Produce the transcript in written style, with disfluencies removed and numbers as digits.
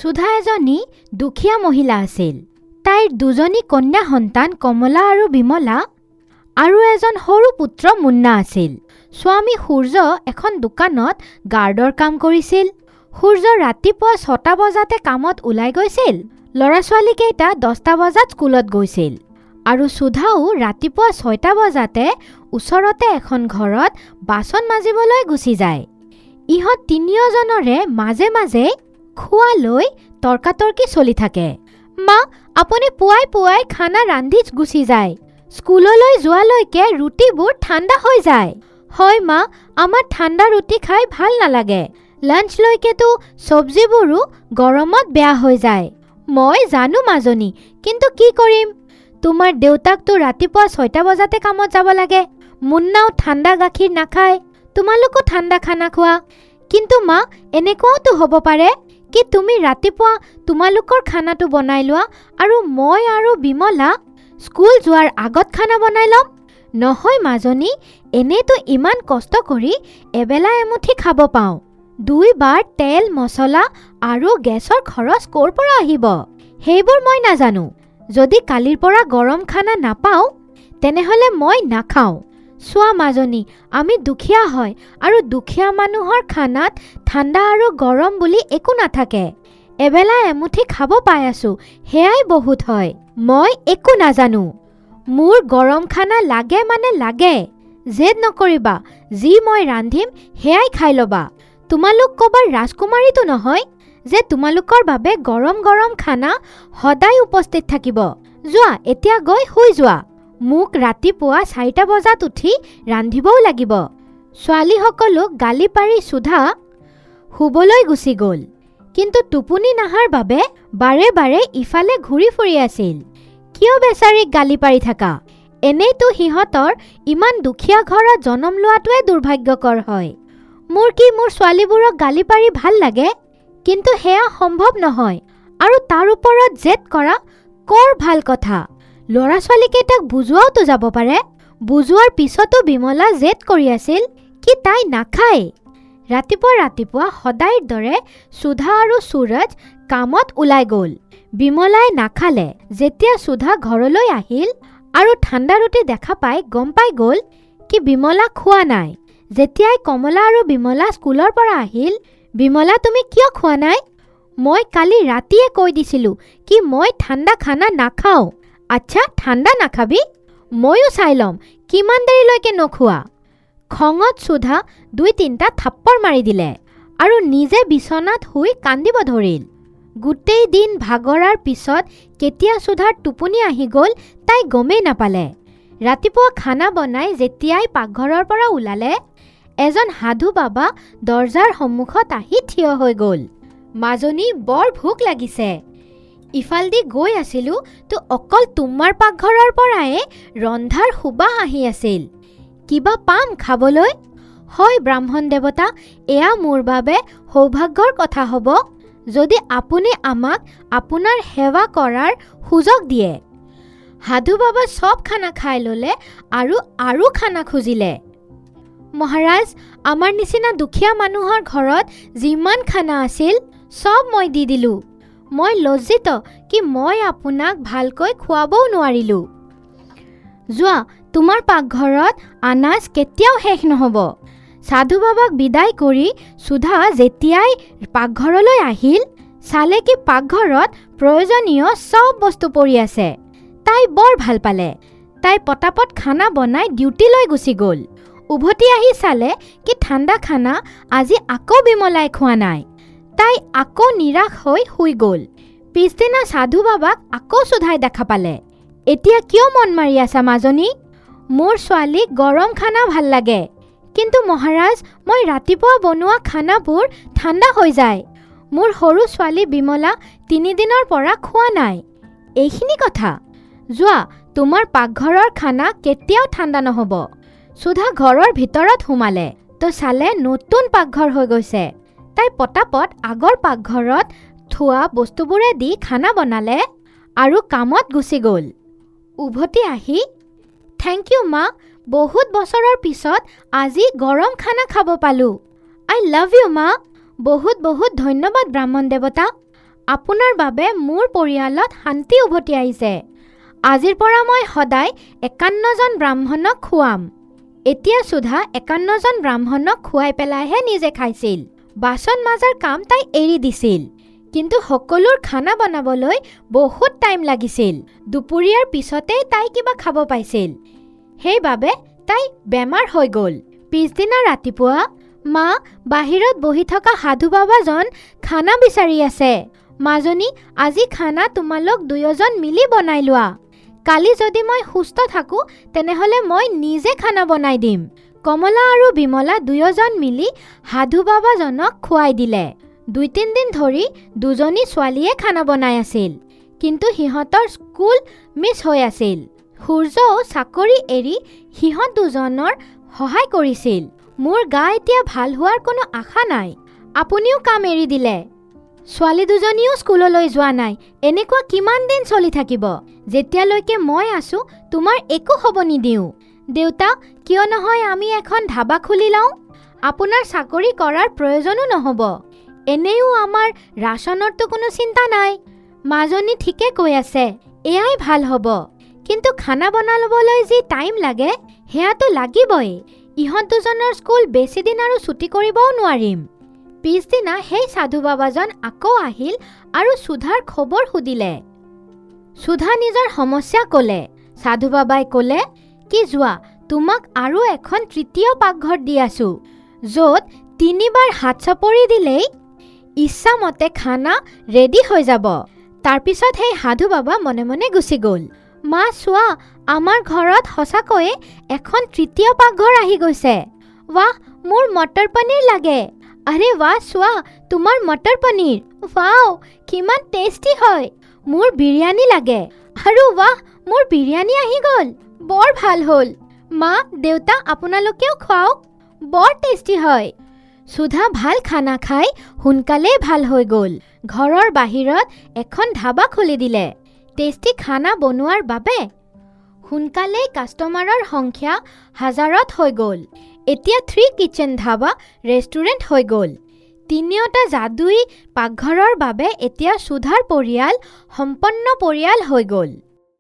সুধা এজনী দুখীয়া মহিলা আছিল। তাইৰ দুজনী কন্যা সন্তান কমলা আৰু বিমলা আৰু এজন সৰু পুত্ৰ মুন্না আছিল। স্বামী সূৰ্য এখন দোকানত গাৰ্ডৰ কাম কৰিছিল। সূৰ্য ৰাতিপুৱা 6টা বজাতে কামত ওলাই গৈছিল। ল'ৰা ছোৱালীকেইটা 10টা বজাত স্কুলত গৈছিল আৰু সুধাও ৰাতিপুৱা 6টা বজাতে ওচৰতে এখন ঘৰত বাচন মাজিবলৈ গুচি যায়। ইহঁত তিনিওজনৰে মাজে মাজে খোৱা লৈ তৰ্কাতৰ্কি চলি থাকে। মা, আপুনি পুৱাই পুৱাই খানা ৰান্ধি গুচি যায়, স্কুললৈ যোৱালৈকে ৰুটিবোৰ ঠাণ্ডা হৈ যায়। হয় মা, আমাৰ ঠাণ্ডা ৰুটি খাই ভাল নালাগে। লাঞ্চলৈকেতো চব্জিবোৰো গৰমত বেয়া হৈ যায়। মই জানো মাজনী, কিন্তু কি কৰিম? তোমাৰ দেউতাকতো ৰাতিপুৱা 6টা বজাতে কামত যাব লাগে। মুন্নাও ঠাণ্ডা গাখীৰ নাখায়, তোমালোকো ঠাণ্ডা খানা খোৱা। কিন্তু মা, এনেকুৱাওতো হ'ব পাৰে কি তুমি ৰাতিপুৱা তোমালোকৰ খানাটো বনাই লোৱা আৰু মই আৰু বিমলা স্কুল যোৱাৰ আগত খানা বনাই ল'ম। নহয় মাজনী, এনেইতো ইমান কষ্ট কৰি এবেলা এমুঠি খাব পাওঁ। দুইবাৰ তেল মছলা আৰু গেছৰ খৰচ ক'ৰ পৰা আহিব? সেইবোৰ মই নাজানো। যদি কালিৰ পৰা গৰম খানা নাপাওঁ, তেনেহ'লে মই নাখাওঁ। চোৱা মাজনী, আমি দুখীয়া হয় আৰু দুখীয়া মানুহৰ খানাত ঠাণ্ডা আৰু গৰম বুলি একো নাথাকে। এবেলা এমুঠি খাব পাই আছোঁ, সেয়াই বহুত হয়। মই একো নাজানো। মোৰ গৰম খানা লাগে মানে লাগে। জেদ নকৰিবা, যি মই ৰান্ধিম সেয়াই খাই ল'বা। তোমালোক ক'বাৰ ৰাজকুমাৰীতো নহয় যে তোমালোকৰ বাবে গৰম গৰম খানা সদায় উপস্থিত থাকিব। যোৱা, এতিয়া গৈ শুই যোৱা। মোক ৰাতিপুৱা 4টা বজাত উঠি ৰান্ধিবও লাগিব। ছোৱালীসকলক গালি পাৰি সুধা শুবলৈ গুচি গ'ল। কিন্তু টোপনি নাহাৰ বাবে বাৰে বাৰে ইফালে ঘূৰি ফুৰি আছিল। কিয় বেচাৰীক গালি পাৰি থাকা? এনেইতো সিহঁতৰ ইমান দুখীয়া ঘৰত জনম লোৱাটোৱে দুৰ্ভাগ্যকৰ হয়। মোৰ কি মোৰ ছোৱালীবোৰক গালি পাৰি ভাল লাগে? কিন্তু সেয়া সম্ভৱ নহয়। আৰু তাৰ ওপৰত জেদ কৰা কৰ ভাল কথা? ল'ৰা ছোৱালীকেইটাক বুজোৱাওতো যাব পাৰে। বুজোৱাৰ পিছতো বিমলা জেদ কৰি আছিল কি তাই নাখায়। ৰাতিপুৱা ৰাতিপুৱা সদায়ৰ দৰে সুধা আৰু সুৰজ কামত ওলাই গ'ল। বিমলাই নাখালে। যেতিয়া সুধা ঘৰলৈ আহিল আৰু ঠাণ্ডা ৰুটি দেখা পাই গম পাই গ'ল কি বিমলা খোৱা নাই। যেতিয়াই কমলা আৰু বিমলা স্কুলৰ পৰা আহিল, বিমলা, তুমি কিয় খোৱা নাই? মই কালি ৰাতিয়ে কৈ দিছিলোঁ কি মই ঠাণ্ডা খানা নাখাওঁ। আচ্ছা, ঠাণ্ডা নাখাবি? ময়ো চাই ল'ম কিমান দেৰিলৈকে নোখোৱা। খঙত সুধা দুই তিনিটা থাপ্পৰ মাৰি দিলে আৰু নিজে বিচনাত শুই কান্দিব ধৰিল। গোটেই দিন ভাগৰাৰ পিছত কেতিয়া সুধাৰ টোপনি আহি গ'ল, তাই গমেই নাপালে। ৰাতিপুৱা খানা বনাই যেতিয়াই পাকঘৰৰ পৰা ওলালে, এজন সাধু বাবা দৰ্জাৰ সন্মুখত আহি থিয় হৈ গ'ল। মাজনী, বৰ ভোক লাগিছে। ইফালদি গৈ আছিলোঁ তো অকল তোমাৰ পাকঘৰৰ পৰাই ৰন্ধাৰ সুবাস আহি আছিল। কিবা পাম খাবলৈ? হয় ব্ৰাহ্মণ দেৱতা, এয়া মোৰ বাবে সৌভাগ্যৰ কথা হ'ব যদি আপুনি আমাক আপোনাৰ সেৱা কৰাৰ সুযোগ দিয়ে। সাধু বাবা চব খানা খাই ল'লে আৰু আৰু খানা খুজিলে। মহাৰাজ, আমাৰ নিচিনা দুখীয়া মানুহৰ ঘৰত যিমান খানা আছিল, চব মই দি দিলোঁ। মই লজ্জিত কি মই আপোনাক ভালকৈ খুৱাবও নোৱাৰিলোঁ। যোৱা, তোমাৰ পাকঘৰত আনাজ কেতিয়াও শেষ নহ'ব। সাধু বাবাক বিদায় কৰি সুধা যেতিয়াই পাকঘৰলৈ আহিল, চালে কি পাকঘৰত প্ৰয়োজনীয় চব বস্তু পৰি আছে। তাই বৰ ভাল পালে। তাই পটাপট খানা বনাই ডিউটিলৈ গুচি গ'ল। উভতি আহি চালে কি ঠাণ্ডা খানা আজি আকৌ বিমলাই খোৱা নাই। তাই আকৌ নিৰাশ হৈ শুই গ'ল। পিছদিনা সাধু বাবাক আকৌ সুধাই দেখা পালে। এতিয়া কিয় মন মাৰি আছা মাজনী? মোৰ ছোৱালীক গৰম খানা ভাল লাগে। কিন্তু মহাৰাজ, মই ৰাতিপুৱা বনোৱা খানাবোৰ ঠাণ্ডা হৈ যায়। মোৰ সৰু ছোৱালী বিমলা 3 দিনৰ পৰা খোৱা নাই। এইখিনি কথা। যোৱা, তোমাৰ পাকঘৰৰ খানা কেতিয়াও ঠাণ্ডা নহ'ব। সুধা ঘৰৰ ভিতৰত সোমালে তো চালে নতুন পাকঘৰ হৈ গৈছে। তাই পটাপট আগৰ পাকঘৰত থোৱা বস্তুবোৰে দি খানা বনালে আৰু কামত গুচি গ'ল। উভতি আহি, thank U মা, বহুত বছৰৰ পিছত আজি গৰম খানা খাব পালোঁ। I love you মা। বহুত বহুত ধন্যবাদ ব্ৰাহ্মণ দেৱতা। আপোনাৰ বাবে মোৰ পৰিয়ালত শান্তি উভতি আহিছে। আজিৰ পৰা মই সদায় 51জন ব্ৰাহ্মণক খুৱাম। এতিয়া সুধা 51জন ব্ৰাহ্মণক খুৱাই পেলাইহে নিজে খাইছিল। বাচন মাজাৰ কাম তাই এৰি দিছিল, কিন্তু সকলোৰ খানা বনাবলৈ বহুত টাইম লাগিছিল। দুপৰীয়াৰ পিছতেই তাই কিবা খাব পাইছিল। সেইবাবে তাই বেমাৰ হৈ গ'ল। পিছদিনা ৰাতিপুৱা, মা, বাহিৰত বহি থকা সাধু বাবাজন খানা বিচাৰি আছে। মাজনী, আজি খানা তোমালোক দুয়োজন মিলি বনাই লোৱা। কালি যদি মই সুস্থ থাকোঁ, তেনেহ'লে মই নিজে খানা বনাই দিম। কমলা আৰু বিমলা দুয়োজন মিলি সাধু বাবাজনক খুৱাই দিলে। 2-3 দিন ধৰি দুজনী ছোৱালীয়ে খানা বনাই আছিল, কিন্তু সিহঁতৰ স্কুল মিছ হৈ আছিল। সূৰ্যও চাকৰি এৰি সিহঁত দুজনৰ সহায় কৰিছিল। মোৰ গা এতিয়া ভাল হোৱাৰ কোনো আশা নাই। আপুনিও কাম এৰি দিলে, ছোৱালী দুজনীও স্কুললৈ যোৱা নাই। এনেকুৱা কিমান দিন চলি থাকিব? যেতিয়ালৈকে মই আছোঁ, তোমাৰ একো হ'ব নিদিওঁ। দেউতা, কিয় নহয় আমি এখন ধাবা খুলি লওঁ? আপোনাৰ চাকৰি কৰাৰ প্ৰয়োজনো নহ'ব। এনেও আমাৰ ৰাচনৰতো কোনো চিন্তা নাই। মাজনী ঠিকে কৈ আছে, এয়াই ভাল হ'ব। কিন্তু খানা বনাবলৈ যি টাইম লাগে, সেয়াতো লাগিবই। ইহঁত দুজনৰ স্কুল বেছিদিন আৰু ছুটি কৰিবও নোৱাৰিম। পিছদিনা সেই সাধু বাবাজন আকৌ আহিল আৰু সুধাৰ খবৰ সুধিলে। সুধা নিজৰ সমস্যা ক'লে। সাধু বাবাই ক'লে কি, যোৱা, তোমাক আৰু এখন তৃতীয় পাকঘৰ দি আছোঁ, য'ত তিনিবাৰ হাত চাপৰি দিলেই ইচ্ছামতে খানা ৰেডি হৈ যাব। তাৰপিছত সেই সাধু বাবা মনে মনে গুচি গ'ল। মা, চোৱা, আমাৰ ঘৰত সঁচাকৈয়ে এখন তৃতীয় পাকঘৰ আহি গৈছে। ৱাহ, মোৰ মটৰ পনীৰ লাগে। আৰে ৱাহ, চোৱা, তোমাৰ মটৰ পনীৰ। ৱাও, কিমান টেষ্টি হয়। মোৰ বিৰিয়ানী লাগে। আৰু ৱাহ, মোৰ বিৰিয়ানী আহি গ'ল। বৰ ভাল হ'ল। মা, দেউতা, আপোনালোকেও খুৱাওক, বৰ টেষ্টি হয়। সুধা ভাল খানা খাই সোনকালেই ভাল হৈ গ'ল। ঘৰৰ বাহিৰত এখন ধাবা খুলি দিলে। টেষ্টি খানা বনোৱাৰ বাবে সোনকালেই কাষ্টমাৰৰ সংখ্যা হাজাৰত হৈ গ'ল। এতিয়া থ্ৰী কিটচেন ধাবা ৰেষ্টুৰেণ্ট হৈ গ'ল। তিনিওটা যাদুই পাকঘৰৰ বাবে এতিয়া সুধাৰ পৰিয়াল সম্পন্ন পৰিয়াল হৈ গ'ল।